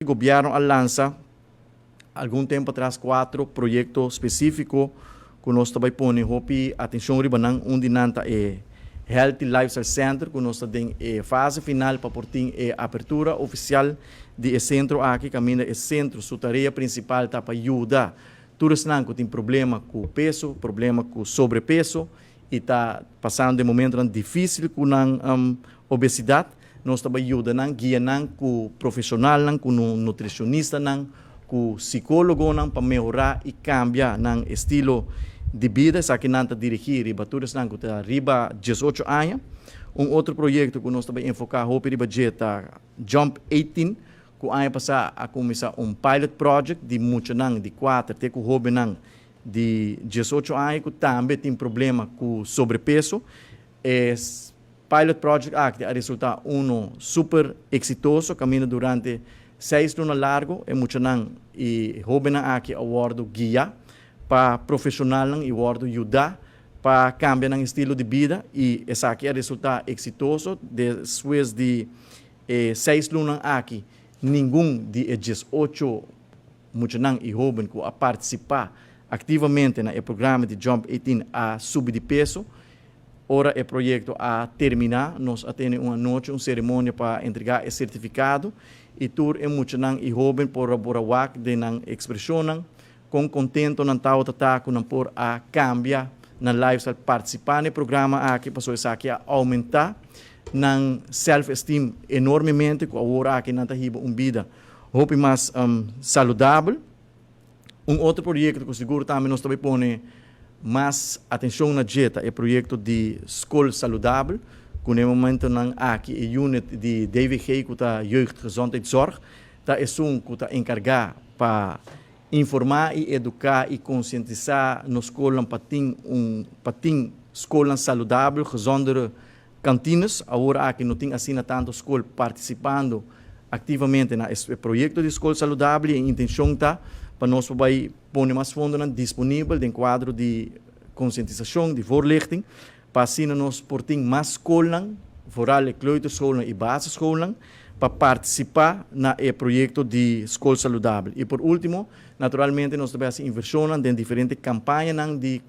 Gobièrnu a lansa algun tempu atras kuater proyekto spesífiko ku nos tambe pone hopi atenshon riba nan. Un di nan ta e Healthy Lifestyle Center, ku nos ta den e fase final pa por tin e apertura ofisial di e sentro aki, kaminda e sentro su tarea prinsipal ta pa yuda tur esnan ku tin problema ku peso, problema ku sobrepeso i ta pasando momento difísil ku nan obesidat. Nos ta yuda nan, guia nan ku profeshonal nan, ku nutrishonista nan, ku psikólogo nan pa mehorá i kambia nan estilo di bida. Esaki nan ta dirigí riba tur esnan ku ta riba 18 aña. Un otro proyekto ku nos tambe ta enfoká hopi riba dje ta Jump 18, ku aña pasá a kuminsá un pilot project di muchanan di 4 te ku hóbennan di 18 aña ku tambe tin problema ku sobrepeso. E pilot project aki a resultá un super eksitoso, kaminda durante 6 luna largu e muchanan i hóbennan aki a wòrdu guiá pa profeshonal i wòrdu yudá pa kambia nan estilo di bida, i esaki a resultá eksitoso. Despues di 6 luna aki, ningun di 18 muchanan i hóben ku a partisipá aktivamente na e programa di Jump 18 a subi di peso. Ora e proyekto a terminá, nos a tene un anochi, un seremonia pa entregá e sertifikado i tur e muchanan i hóben por a wak den nan ekspreshon kon kontentu nan tabata ku nan por a kambia nan lifestyle partisipá na e programa aki, pasobra esaki a oumentá nan self-esteem enormemente, ku awor aki nan ta hiba un bida hopi mas saludabel. Un otro proyekto ku sigur tambe nos tambe ta pone mas atenshon na dje ta e proyekto di skol saludabel, ku na momento nan aki e unit di DWG, ku ta Jeugdgezondheidszorg, ta esun ku ta enkargá pa informá i eduká i konsientisá nos skol pa tin skol saludabel, gezondere kantines. Awor aki no tin asina tantu skol partisipando aktivamente na e proyekto di skol saludabel, i e intenshon ta pa nos bai pone mas fondo disponibel den kuadro di konsientisashon, di voorlichting, pa asina nos por tin mas skol, vooral kleuterschool i basisschool, pa partisipá na e proyekto di skol saludabel. I por último, naturalmente, nos tambe ta hasi invershon den diferente kampaña di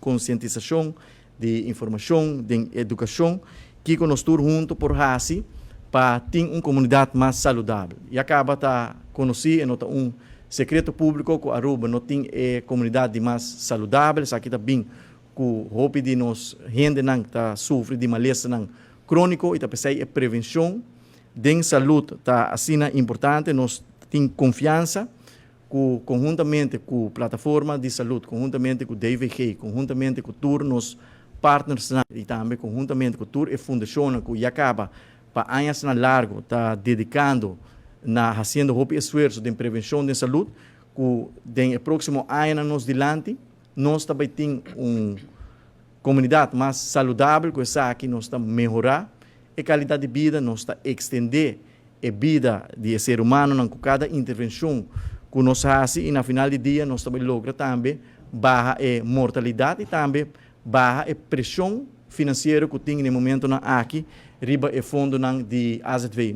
konsientisashon, di informashon, di edukashon, ku nos tur huntu por hasi pa tin un komunidat mas saludabel. I kaba ta konosí, no ta un sekreto públiko ku Aruba no tin e komunidat di mas saludabel. Esaki ta bin ku hopi di nos hendenan ta sufri di malesa króniko, i ta p'esei e prevenshon di salú ta asina importante. Nos tin konfiansa ku konhuntamente ku Plataforma di Salú, konhuntamente ku DWG, konhuntamente ku tur nos partners i tambe konhuntamente ku tur e fundashon ku ya kaba pa aña largu ta dedikando na hasiendo hopi esfuerso di prevenshon di salú, ku den próksimo aña nos dilanti nos tambe tin un komunidat mas saludabel. Ku esaki nos ta mehorá e kalidat di bida, nos ta ekstendé e bida di ser humano ku kada intervenshon ku nos hasi, i na final di dia nos tambe ta logra tambe baha e mortalidat i tambe baha e preshon finansiero ku tin na e momento aki riba e fondo di AZV.